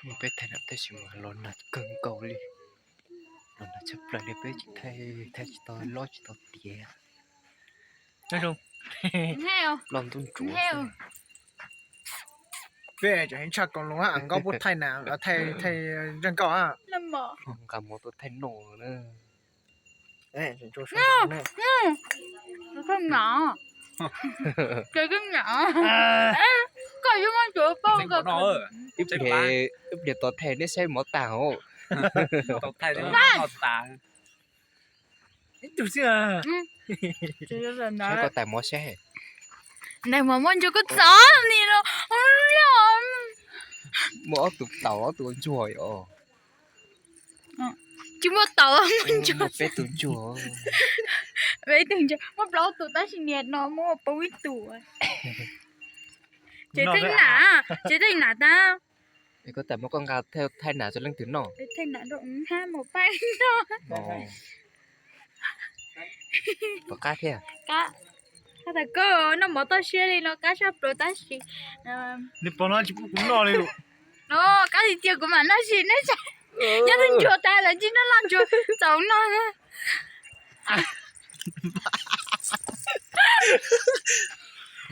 Peb thaij nam tab sis mas los nag kawg nkaus li, los nag tshaj plaws li peb tsis thaij, thaij tsis tau lob tsis tau tiav. Loj ntuj ntsuav. Peb tseem heev tshaj koom los nkauj puab thaij nam, thaij thaij zaj nkauj. Nqa mov tuaj thaij noj na. Koj yuav muab tsuav pauj. Ib pliag tos thaij neb saib mov tag os. Saib koj tais mov saib. Tais mov muaj ntsuag koj txov ni los. Muaj ob tug taum ob tug ntsuag os. Tsis muaj taum, muaj ntsuag. Peb tug ntsuag. Peb tug ntsuag muaj plaub tug tab sis niag no muaj peb ib tug. Tsev theej nam, tsev theej nam tag. Koj tais mov koj nqa thaij nam rau leej twg noj? Thaij nam rau hab mus pab noj. Puas qab thiab? Qab. Qab tas koj noj mov toj siab li no qab sab plaws tab sis nws pom no tsis pub kuv noj li. No qab tiag tiag kuv mam noj sis neb saib. Nyob twb ntsuag tas lawm tsis noj loj ntsuag txaus noj.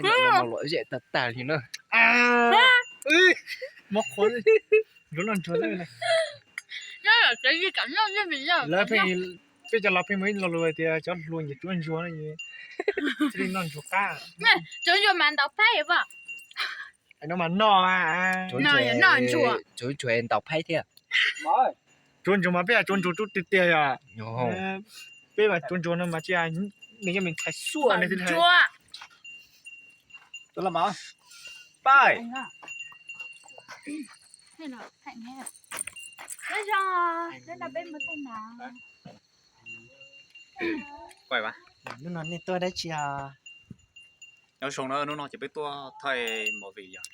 Luam zem tag tag li na. Mob qhuav, ntsuag noj ntsuag. Lawv pheej, peb cov laus pheej muaj ib lo lus hais tias cov hluas nyiam tsuav ntsuag no, thiaj li noj ntsuag qab. Tsuav ntsuag mas ntaus phaib os. No mas noj, noj ntsuag, tsuav ntsuag ntaus phaib thiab. Tsuav ntsuag mas peb tsuav ntsuag rub tiag tiag yom. Peb mas tsuav ntsuag no mas tsis, nws yog me ntxhais xuaj ne. Ntsuag. Pais. Hnub no nej tuaj dab tsi os? Nyob zoo na, hnub no ces peb tuaj thaij movie yom.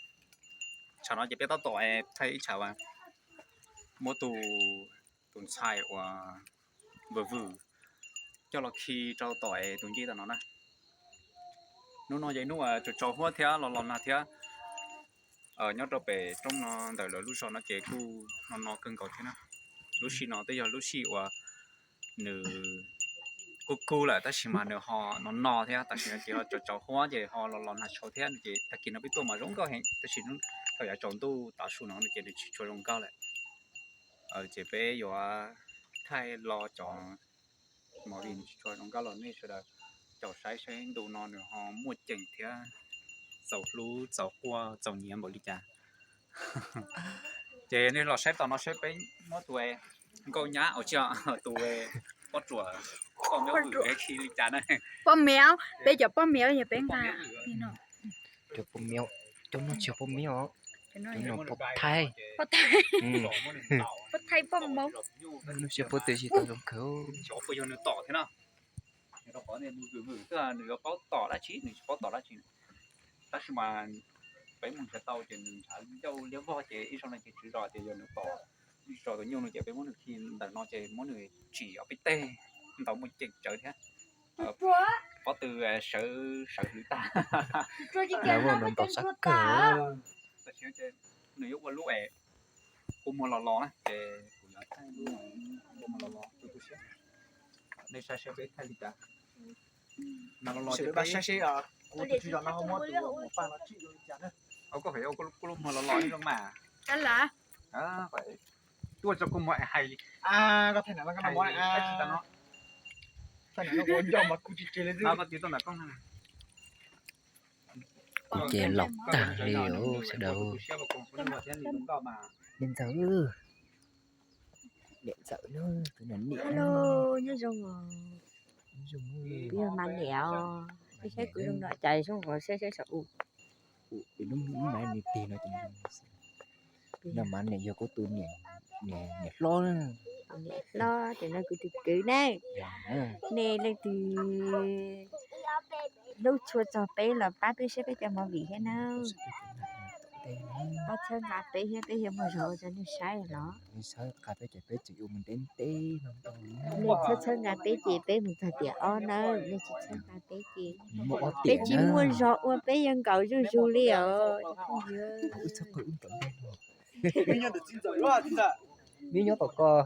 Tshav no ces peb tab tom thaij ib tshav uas muab tus, tus ntxhais uas vwm vwm coj los khi rau tom tus ncej tom no na. Hnub no ces hnub uas tsaus tsaus huab thiab los los nag thiab. Nyob rau pem roob no ntawm lawv lub zos no ces kuj no no kawg nkaus thiab na. Lub sij no twb yog lub sij uas nws kuj kub lawm tab sis mas nws ho no no thiab, tam sim no ces ho tsaus tsaus huab ces ho los los nag tshau thiab no ces tag kis no peb tuaj mas zoo nkauj heev tab sis thaum yav tsaus ntuj tav su no no ces nws tsis tshua zoo nkauj lawm. Ces peb yuav thaij los cov movie nws tsis tshua zoo nkauj los nej sawv daws caum saib saib ntu no nws ho muaj ceem thiab txaus hlub txaus quaj txaus nyiav npaum li cas. Ces nej los saib tom no saib peb muab tus nkauj nyab uas tsis, tus poj ruam, poj miab vwm peb khi li cas na. Poj miab, peb cov poj miab yog peb nqa. Cov poj miab, cov no tsis yog poj miab os, cov no poj thaij. Poj thaij, poj thaij poj mauv. Lub siab puab tes tsis tau zoo kawg. Xyov puas yog nws tom thiab no. Nws rau qhov nws vwm vwm xwb, nws yuav paub tom dab tsi, nws tsis paub tom dab tsi. Tab sis mas peb mus nrhiav tau ces nws nrhav ncauj liab vog ces ib zaug no ces tswv zos tias yog nws tom ib zaug tus nyuj no ces peb muab nws khi ntawm no ces muab nws tsim ob peb teg ntau muaj ceem tsawv thiab. Pob tw sawv sawv hwv tag. Lawv muaj ntau sab kawg. Nws yuav ua lub es kua muag los los na ces kuv yuav thaij lub kua muag los los tu tu siab. Nej saib saib peb thaij li cas. Mas los los ces peb saib seb kuv tus tswv zos no ho muab tus ua paj no tsim zoo li cas na. Koj phem ua kua lub muag los los zoo mas. Tuaj tso kua muag hais. Koj thaij nam no, koj thaij nam no, koj tsis tau no. Thaij nam no kuv nco mas kuv tsis tseg li xwb. Koj tiv tau ntawm koj na. Kuv ces laus tag li os sawv daws. Niam ntxawm, niam ntxawm, tus niam niam. Hello, nyob zoo os. Kuv yog Mas Niam os. Peb saib kuv zoo nraim cas zoo os, saib saib saum u. Lub, lub mas niam tig no ces, no mas niam yog kuv tus niam, niam hlob na. Niam hlob ces no kuv tus kwv ne. Nej leej twg hlub tshua txog peb los pab peb saib peb cov movie thiab na. Pab txhawb nqa peb thiab, peb yuav muaj zog ua rau nej saib los. Nej txhawb nqa peb ces peb tseem yuav mus ntev ntev no. Nej txhawb txhawb nqa peb ces peb mus txog tiam ob nawb, nej tsis txhawb nqa peb ces peb tsis muaj zog ua peb yuav nkaum zuj zus li os. Mib nyob tom koj.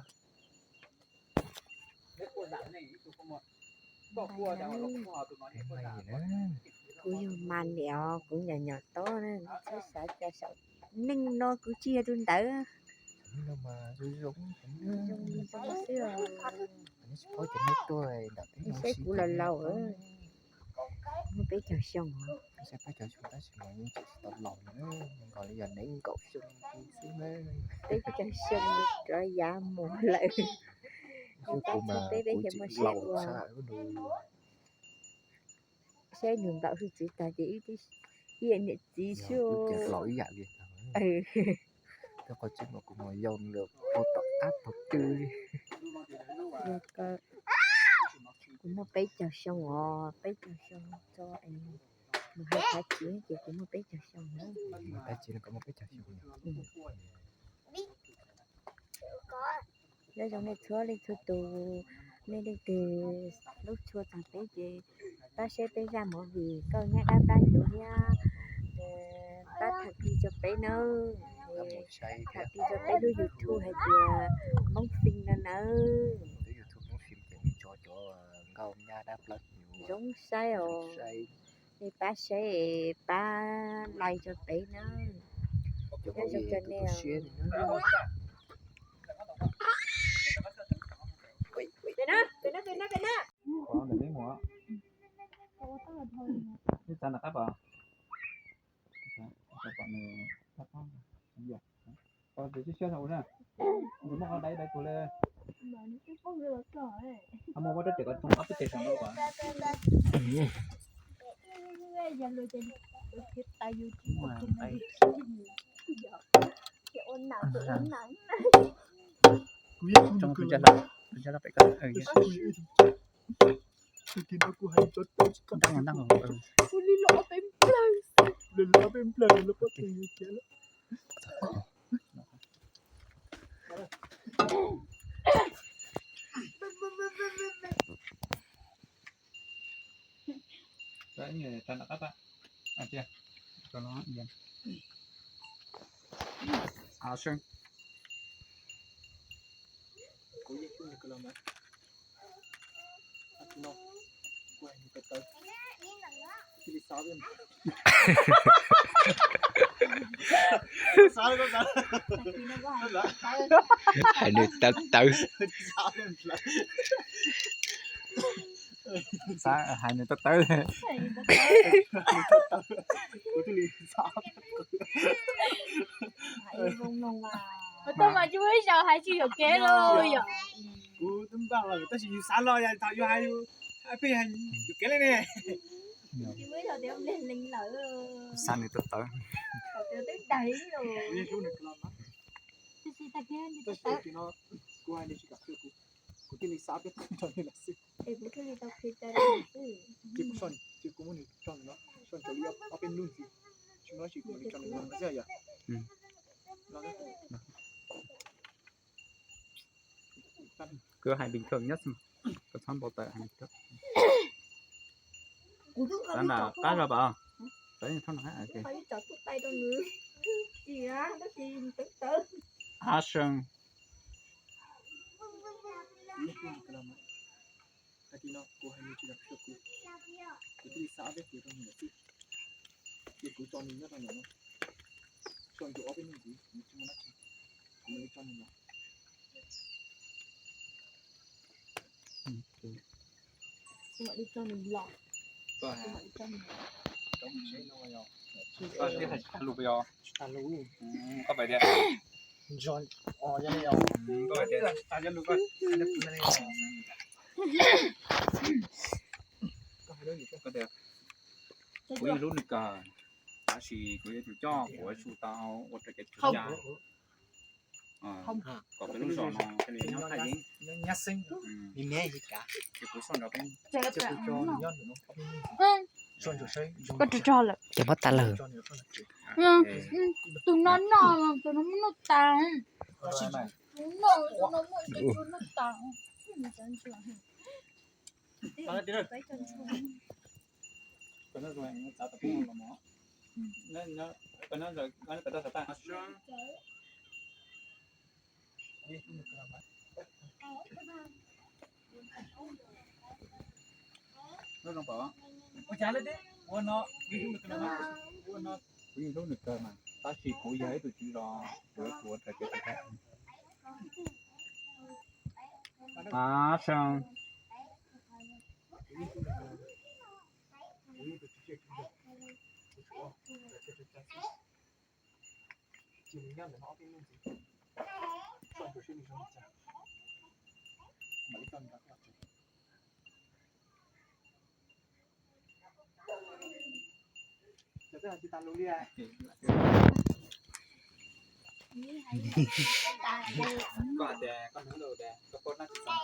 Kuv yog mas niam os, kuv nyom nyom tob na, txhob xav cas saum neej no kuv tsis yog tus ntawd. Zoo li zoo xwb os. Saib kuv los laus, muaj peb caug xyoo os. Peb caug xyoo tab sis mas yeej tseem tsis tau laus na, nkaus li yog nees nkaum xyoo xwb na. Peb caug xyoo rov yav mus lawm. Kuv mas peb peb kuv cia li laus ua, saib nws npaum hwj txiv tag ces ib niam txiv xwb. Laus ib yam li. Tej qhov tseeb mas kuv mas yau lawm, pau tom qab thaum twg li. Kuv muaj peb caug xyoo os, peb caug xyoo tso es mus hais Tav Txiv ces kuv muaj peb caug xyoo na. Tav Txiv no kuv muaj peb caug xyoo. Nyob zoo nej txhua leej txhua tus, nej leej twg hlub tshua txog peb ces pab saib peb zaj movie Nkauj Nyab Dab Plab Hnyuv thiab pab tham ti rau peb nawb. Tham ti rau peb lub YouTube hais tias Hmoob Fim no nawb. Lub YouTube Hmoob Fim ces nws tso cov Nkauj Nyab Dab Plab Hnyuv zoo saib os. Nej pab saib pab like rau peb nawb. Nyob zoo rau nej os. Kuv yeej Hais nws tawv tawv. Xav hais nws tawv tawv. Tau mas tsis muaj ib zaug hais tsis yuam kev los yom. Kuv twb npaj los tab sis yus xav los yog thaum yus hais yus pheej hais yuam kev li ne. Xav nws tawv tawv. Kuv hais nws tsis kam qhia kuv, kuv thiaj li xav peb rau nws lawm xwb. Ces kuv muab nws tso nws no, tso nrov li ob peb hnub ntxiv, tsis muaj dab tsi kuv mam li tso nws no xwb yom. Koj hais bình thường nhất xem, koj txhob npau taws, hais bình thường. Xav nram qab zog pas, xav thooj nram qab. Action. Hais li no, kuv hais nws tsis kam qhia kuv, kuv thiaj li xa ob peb hlis rau nws lawm xwb. Ces kuv tso nws nyob rau ntawm no, tso nrov ob peb hnub ntxiv, nws tsis muaj dab tsi, kuv mam li tso nws los. Kuv mam li tso nws los. Kuv mam li tso nws los. Koj twb hais tsis tag lus yog? Tsis tag lus. Koj pais tias, o, yog li os. Koj pais tias tsis tag lus koj. Koj tias, kuv yeej hlub nws kawg, tab sis kuv yuav tsum coj kuv ua su tau ua raws kev tshwm cia. Kom peb lub zos no thiaj li nyob thaj yeeb. Ces kuv soj nrov peb. Koj rog rog lawm. Ces pob tas lawm. Tus no noj, tus no muaj noj tas. Tus no, tus no muaj tus no noj tas. Ua cas lawm, ua no, ua no, kuv yeej hlub nws kawg mas, tab sis kuv yog ib tug tswv zos, kuv ua raws kev cai. Koj hais tias koj hnub lauj tias koj poj nab tsis txog,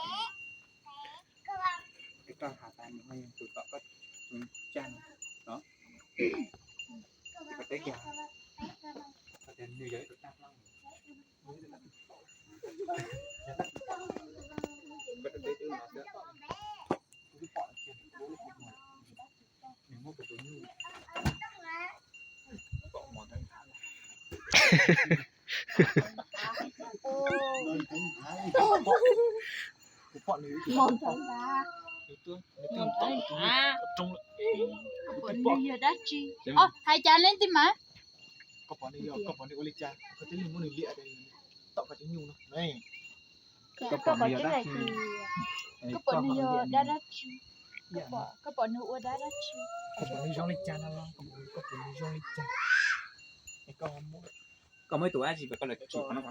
es koj has tas nws tus tom koj caj no, koj teb kiag, koj tias nws yog ib tug tag hlob, koj teb twb no xwb, nws muab kuv tus nyuj pom mos ntawd. Koj pom nws yog dab tsi? Hais cas leej twg mas? Koj pom nws yog, koj pom nws ua li cas koj thiaj li muab nws liam tom koj cov nyuj no? Koj pom nws yog dab dab tsi? Koj pom nws ua dab dab tsi? Koj pom nws zoo li cas no los? Koj pom nws zoo li cas? Koj muaj ib tug dab tsi koj los tsim qhov no.